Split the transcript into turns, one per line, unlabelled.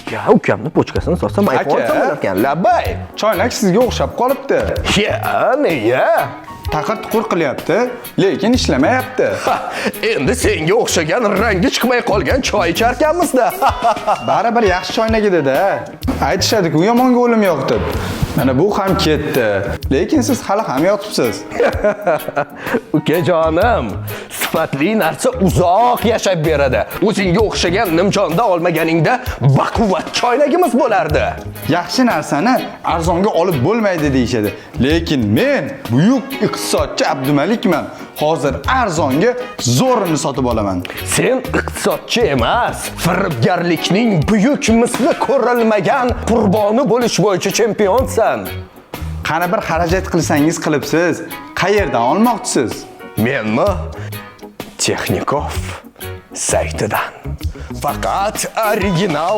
Aka, ukamni pochkasini sotsam iPhone
Aka.
olsam bo'larkan. Labbay.
Choynak sizga o'xshab qolibdi.
Ya, nega?
Taqir tuqur qilyapti, lekin ishlamayapti.
Ha, endi senga o'xshagan rangi chiqmay qolgan choy icharkanmiz-da.
Baribir yaxshi choynak edi-da. Aytishadi-ku, yomonga o'lim yo'q deb. Mana bu ham ketdi. Lekin siz hali ham yotibsiz.
Ukajonim, sifatli narsa uzoq yashab beradi. O'zingga o'xshagan nimchonda olmaganingda baquvvat choynagimiz bo'lardi.
Yaxshi narsani arzonga olib bo'lmaydi deyishadi. Lekin men buyuk iqtisodchi Abdumalikman. Hozir arzonga zo'rini sotib olaman.
Sen iqtisodchi emas, firibgarlikning buyuk misli ko'rilmagan qurboni bo'lish bo'yicha chempionsan.
Qani bir xarajat qilsangiz qilibsiz. Qayerdan olmoqchisiz?
Menmi? Texnikov saytidan. Faqat original.